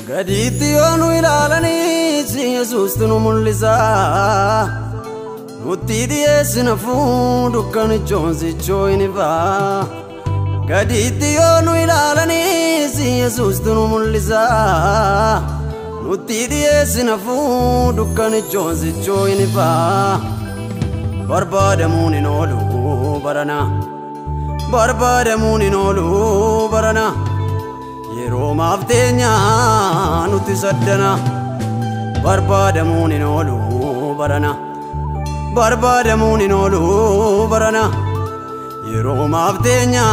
Gadiitti yoo nu ilaalaniis Yesuustu nu mul'isa. Nutti dhiyeessina fuu dukkanichoon sichoo hin ifa. Gadiitti yoo nu ilaalaniis Yesuustu nu mul'isa. Nutti dhiyeessina fuu dukkanichoon sichoo hin ifa. Barbaadamuun hin oolu barana. Barbaadamuun hin oolu barana. Yeroo maaf teenya nuti saddana. Barbaadamuun hin oolu barana. Barbaadamuun hin oolu barana. Yeroo maaf teenya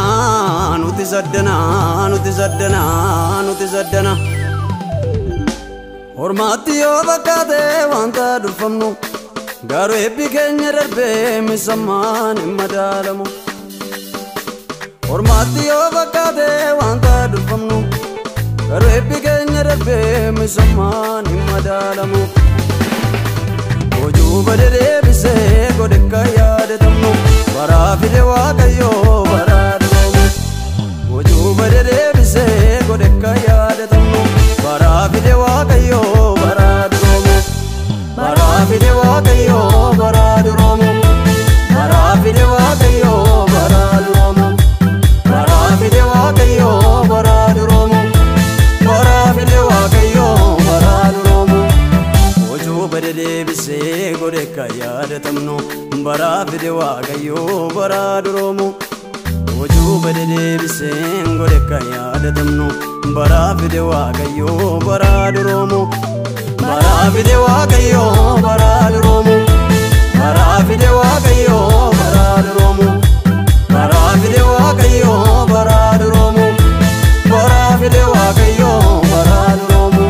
nuti saddana, nuti saddana, nuti saddana. Hormaatti yoo fakkaate wanta durfamnu, garuu eebbi keenya darbee misammaan hin madaalamu. Hormaatti yoo fakkaate wanta durfamnu, garuu eebbi keenya darbee misammaan hin madaalamu. Hojuu badee deebisee godhe kan yaadatamnu, baraa fide Waaqayyoo baraa duroomu. Hojuu badee deebisee godhe kan yaadatamnu, baraa fide Waaqayyoo baraa duroomu. Baraa fide Waaqayyoo baraa duroomu. Baraa fide Waaqayyoo baraa duroomu. Baraa fide Waaqayyoo baraa duroomu. Baraa fide Waaqayyoo baraa duroomu. Hojuu badee deebisee godhe kan yaadatamnu, baraa fide Waaqayyoo baraa duroomu. Hojuu badee deebisee godhe kan yaadatamnu, baraa fide Waaqayyoo baraa duroomu. Baraa fide Waaqayyoo baraa duroomu. Baraa fide Waaqayyoo baraa duroomu. Baraa fide Waaqayyoo baraa duroomu. Baraa fide Waaqayyoo baraa duroomu.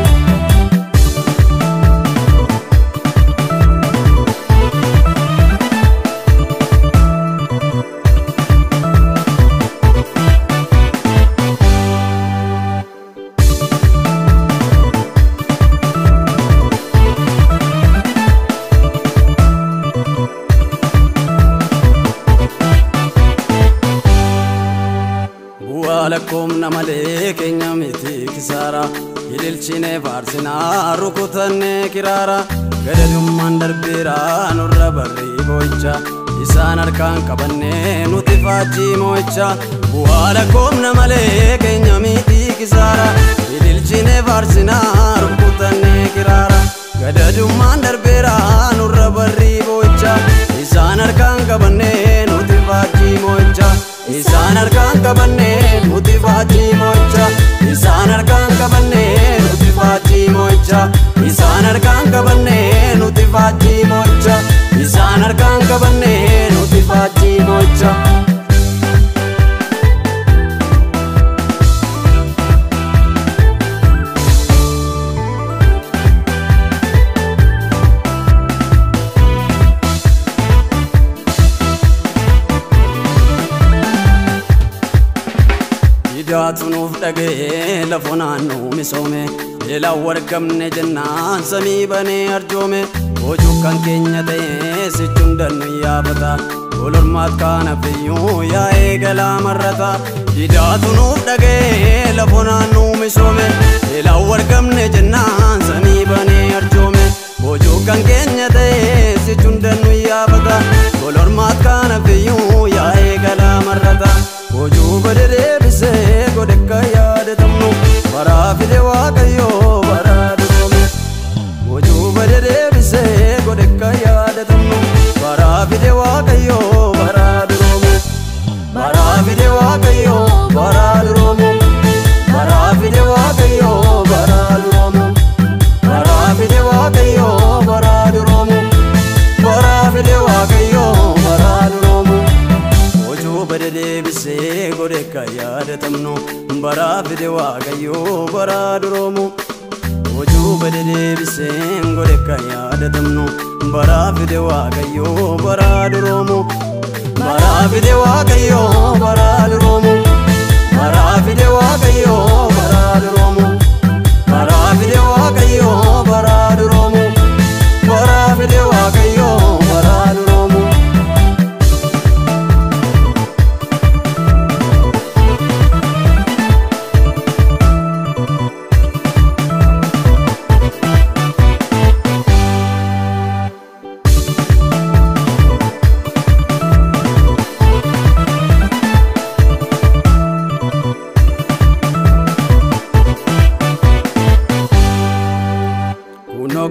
Bu'aa lakkoofna malee keenya miti kisaara. Ililchinee faarsinaa rukutannee kiraara. Gadadummaan darbeera nurra barrii boo'icha. Isaan harkaan qabannee nuti faajjii moo'icha. Bu'aa lakkoofna malee keenya miti kisaara. Ililchinee faarsinaa rukutannee kiraara. Gadadummaan darbeera nurra barrii boo'icha. Isaan harkaan qabannee nuti faajjii moo'icha. Isaan harkaan qabannee nuti faajjii moo'icha. Isaan harkaan qabannee nuti faajjii moo'icha. Isaan harkaan qabannee nuti faajjii moo'icha. Isaan harkaan qabannee nuti faajjii moo'icha. Didaatu nuuf dhaga'ee lafoo naannoo misoome. Beelaan wargamne jennaan samii banee arjoome. Hojuu kan keenya ta'ee sichuun dannu yaafata. Golormaat kaanaaf iyyuu yaa'ee galaa marrata. Didaatu nuuf dhaga'ee lafoo naannoo misoome. Beelaan wargamne jennaan samii banee arjoome. Hojuu kan keenya ta'ee sichuun dannu yaafata. Golormaat kaanaaf iyyuu yaa'ee galaa marrata. Hojuu badee deebisee godhe kan yaadatamnu, baraa fide Waaqayyoo baraa duroomu. Hojuu badee deebisee godhe kan yaadatamnu, baraa fide Waaqayyoo baraa duroomu. Baraa fide Waaqayyoo baraa duroomu. Baraa fide Waaqayyoo baraa duroomu. Baraa fide Waaqayyoo baraa duroomu. Baraa fide Waaqayyoo baraa duroomu. Hojuu badee deebisee godhe kan yaadatamnu, baraa fide Waaqayyoo baraa duroomu. Hojuu badee deebisee godhe kan yaadatamnu, baraa fide Waaqayyoo baraa duroomu. Baraa fide Waaqayyoo baraa duroomu. Baraa fide Waaqayyoo baraa duroomu. Baraa fide Waaqayyoo baraa duroomu. Baraa fide Waaqayyoo baraa duroomu.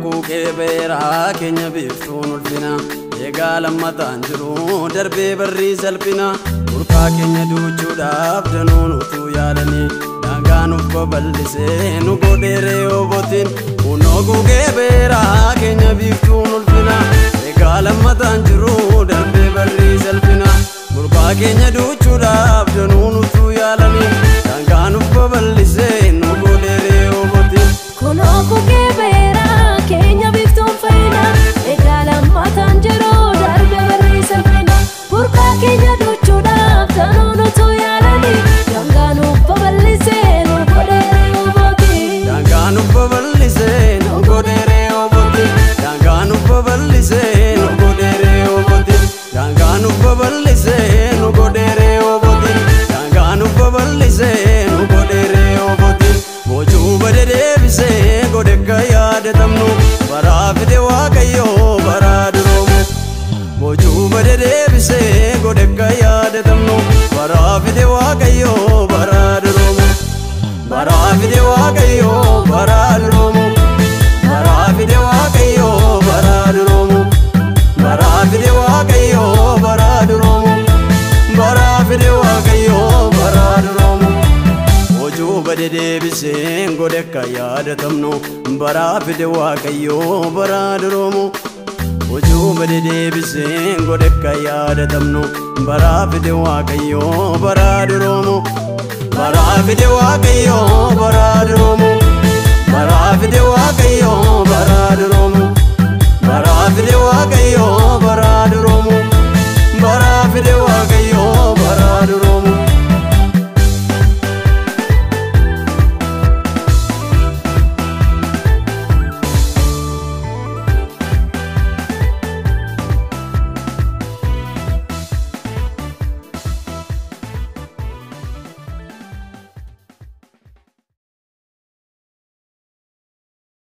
Quuqee beeraa keenya biiftuun ulfina. Egaa lammataan jiru darbee barrii salphina. Burqaa keenya duuchuudhaaf danuun utuu yaalanii, daangaa nuuf babal'isee nu godheeree obotiin. Kunoo quuqee beeraa keenya biiftuun ulfina. Egaa lammataan jiru darbee barrii salphina. Burqaa keenya duuchuudhaaf danuun utuu yaalanii, daangaa nuuf babal'isee nu godheeree obotiin. Kunoo quuqee beeraa keenya biiftuun fayyina. Egaa lammataan jiru darbee barrii salphina. Burqaa keenya duuchuudhaaf danuun utuu yaalanii, daangaa nuuf babal'isee nu godheeree obotiin. Daangaa nuuf babal'isee nu godheeree obotiin. Daangaa nuuf babal'isee nu godheeree obotiin. Daangaa nuuf babal'isee nu godheeree obotiin. Daangaa nuuf babal'isee nu godheeree obotiin. Boojuu bade deebisee godhe akka yaadatamnu, baraa fide Waaqayyoo baraa duroomu. Boojuu bade deebisee godhe akka yaadatamnu, baraa fide Waaqayyoo baraa duroomu. Baraa fide Waaqayyoo baraa duroomu. Baraa fide Waaqayyoo baraa duroomu. Baraa fide Waaqayyoo baraa duroomu. Baraa fide Waaqayyoo baraa duroomu. Boojuu bade deebisee godhe akka yaadatamnu, baraa fide Waaqayyoo baraa duroomu. Boojuu bade deebisee godhe akka yaadatamnu, baraa fide Waaqayyoo baraa duroomu. Baraa fide Waaqayyoo baraa